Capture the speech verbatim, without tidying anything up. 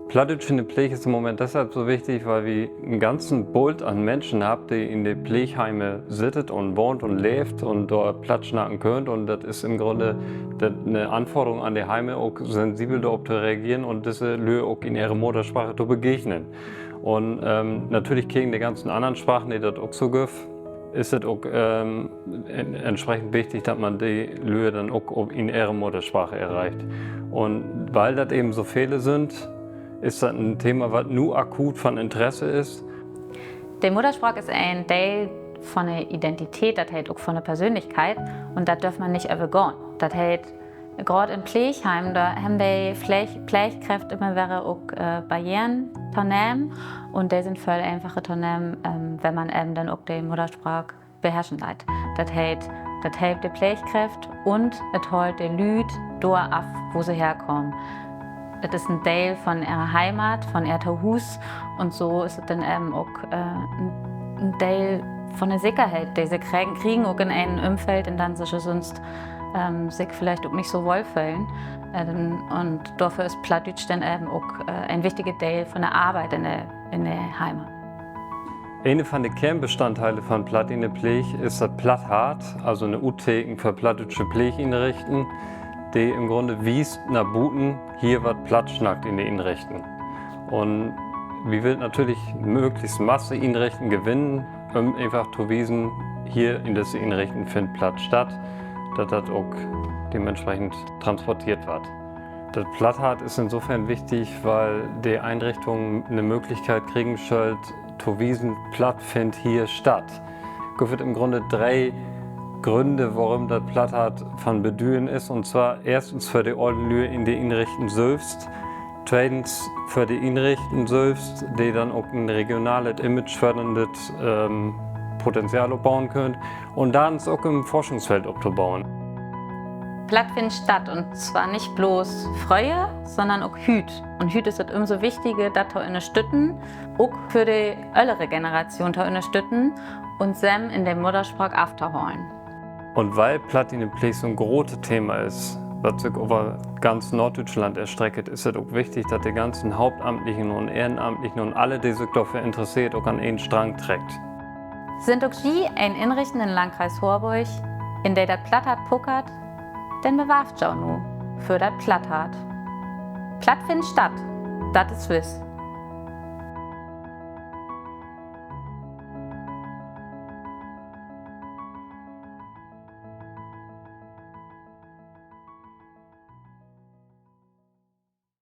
Plattdüütsch in de Pleeg is in'n Moment deshalb so wichtig, wiel wi en ganzen Bult an Minschen hebbt, de in de Pleegheime sittet un wahnt un leevt un dor Platt snacken köönt. Un dat is in'n Grunne dat 'ne Anforderung an de Heime, ok sensibel dorop to reageren un disse Lüe ok in ehre Moderspraak to begegnen. Un, ähm, natürlich gegen de ganzen annern Spraken, de dat ok so gifft, is dat ok, ähm, en-, entsprechend wichtig, dat man de Lüe denn ok op, in ehre Moderspraak erreicht. Un wiel dat even so vele sünd, is dat en Thema, wat nu akut von Interesse is. De Moderspraak is en Deel von de Identität, dat heet ok von de Persönlichkeit, un dat dörf man nich övergahn. Dat heet, graad in Pleegheim, dor hebbt de Pleeg-, Pleegkräft immer wedder ok, äh, Barrieren to nehmen, un de sünd völ eenfacher to nehmen, ähm, wenn man even denn ok de Moderspraak beherrschen deit. Dat heet, dat helpt de Pleegkräft un dat hoolt de Lüüd dor af, wo se herkamen. Dat is en Deel von ehre Heimat, von ehr Tohuus, un so is dat denn even ok, äh, en, en Deel von de Sekerheit, de se kriegen, kriegen ok in en Ümfeld, in dat se sünst, ähm, sik villicht ok nich so woll föhlen. Äh, un dorför is Plattdüütsch denn even ok, äh, en wichtige Deel von de Arbeit in de, in de Heimat. Een von de Keernbestanddele von Platt in de Pleeg is dat Platthart, also 'n Utteken för plattdüütsche Pleeginrichten, de in'n Grunne wiest na buten, hier warrt Platt snackt in de Inrichten. Un wi wüllt natürlich mööglichst Masse Inrichten gewinnen, üm eenfach to wiesen, hier in disse Inrichten finnt Platt statt, dat dat ok dementsprechend transporteert warrt. Dat Platthart is insofern wichtig, wiel de Inrichtung 'ne Mööglichkeit kriegen schüllt, to wiesen, Platt finnt hier statt. Gifft in'n Grunne dree Grünn, worüm dat Platthart von Bedüden is. Un zwar eerstens för de olen Lüe in de Inrichten sülvst, tweedens för de Inrichten sülvst, de denn ok en regionalet imageförderndet, ähm, Potenzial opbauen köönt, un dartens ok en Forschungsfeld optobauen. Platt finnt statt, un zwar nich blots fröher, sonnern ok hüüt. Un hüüt is dat ümso wichtiger, dat to ünnerstütten, ok för de öllere Generation to ünnerstütten un se in de Moderspraak aftoholen. Un wiel Platt in de Pleeg so'n grote Thema is, wat sik över ganz Norddüütschland erstrecket, is dat ok wichtig, dat de ganzen Hauptamtlichen un Ehrenamtlichen un alle, de sik dorför interesseert, ok an een Strang treckt. Sünd ok ji en Inrichten in'n Landkreis Horborg, in de dat Platthart puckert? Denn bewarvt jo nu för dat Platthart. Platt finnt statt, dat is wiss.